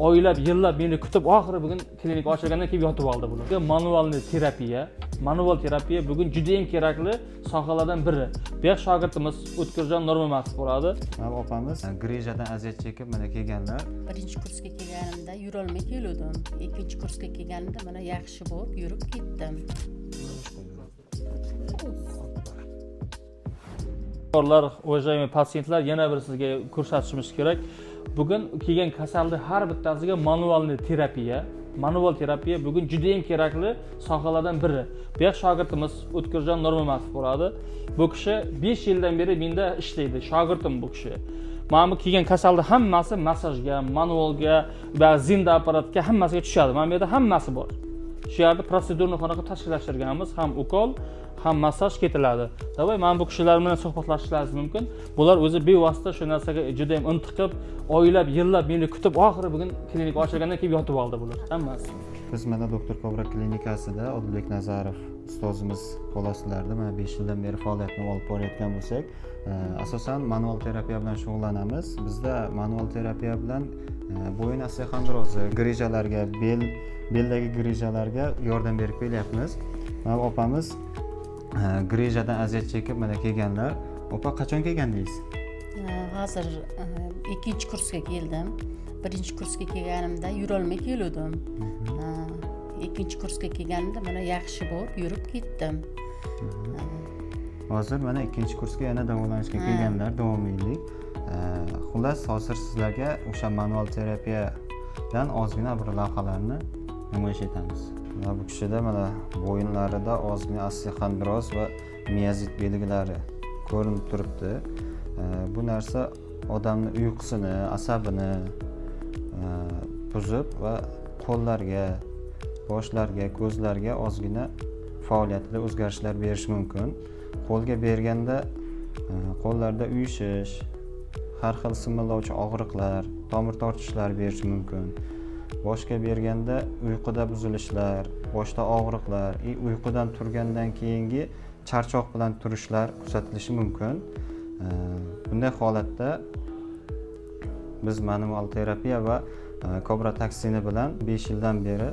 Oylab, yillab meni kutib, oxiri bugun klinika ochilgandan keyin yotib oldi bular. Manualniy terapiya, manual terapiya bugun juda ham kerakli sohalardan biri. Bu yoq shogirdimiz O'tkirjon Nurmamatov bo'ladi. Mana opamiz grijadan aziyat chekib mana kelganlar. Birinchi kursga kelganimda yurolmay keluvdim. Ikkinchi kursga kelganimda mana yaxshi bo'lib yurib ketdim. Уважаемый patsientlar, yana bir sizga ko'rsatishimiz kerak. Bugun kelgan kasalni har bittasiga manualniy terapiya, manual terapiya bugun juda ham kerakli sohalardan biri. Bu yoq shogirdimiz O'tkirjon Nurmamatov bo'ladi. Bu kishi 5 yildan beri menda ishlaydi, shogirdim bu kishi. Mana bu kelgan kasalni hammasi massajga, manualga va zinda apparatga, hammasiga tushadi. Mana bu yerda hammasi bor. Shu yerda protsedurni xona qilib tashkillashtirganmiz, ham ukol, ham massaj ketiladi. Давай, mana bu kishilar bilan suhbatlashishlaringiz mumkin. Bular o'zi bevosita shu narsaga juda ham intiqib, oylab, yillab meni kutib, oxiri bugun klinika ochilgandan keyin yotib oldi bular hammasi. Biz mana Doktor Kobra klinikasida Odilbek Nazarov ustozimiz qo'l ostilarida mana 5 yildan beri faoliyatni olib borayotgan bo'lsak, asosan manual terapiya bilan shug'ullanamiz. Bizda manual terapiya bilan bo'yin osteoxondrozi, grijalarga, beldagi grijalarga yordam berib kelyapmiz. Mana bu opamiz grijadan aziyat chekib mana kelganlar. Opa, qachon kelgandingiz? Hozir ikkinchi kursga keldim. Birinchi kursga kelganimda yurolmay keluvdim. Ikkinchi kursga kelganimda mana yaxshi bo'lib yurib ketdim. Hozir mana ikkinchi kursga yana davolanishga kelganlar, davomiylik. Xullas, hozir sizlarga o'sha manual terapiyadan ozgina bir lavhalarni namoyish etamiz. Mana bu kishida mana bo'yinlarida ozgina osteoxondroz va miozit belgilari ko'rinib turibdi. Bu narsa odamni uyqusini, asabini buzib va qo'llarga, boshlarga, ko'zlarga ozgina faoliyatida o'zgarishlar berishi mumkin. Qo'lga berganda qo'llarda uyushish, har xil simillovchi og'riqlar, tomir tortishlar berishi mumkin. Boshga berganda uyquda buzilishlar, boshda og'riqlar и uyqudan turgandan keyingi charchoq bilan turishlar kuzatilishi mumkin. Bunday holatda biz manual terapiya va kobra toksini bilan 5 yildan beri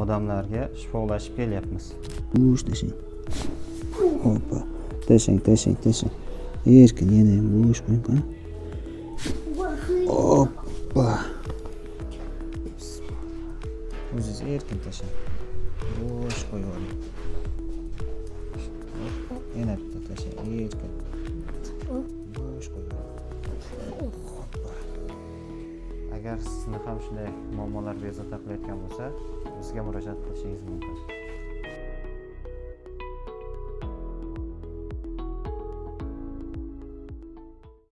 odamlarga shifo ulashib kelyapmiz. Bo'sh tashlang. Hoppa. Tashlang, tashlang, tashlang. Erkin yana ham bo'sh qo'ying, qani. Hoppa. O'zingiz erkin tashlang. Bo'sh qo'yib yuboring. Yana bitta tashlang, erkin. Bo'sh qo'yib yuboring. Hoppa. Agar sizni ham shunday muammolar bezovta qilayotgan bo'lsa, bizga murojaat qilishingiz mumkin.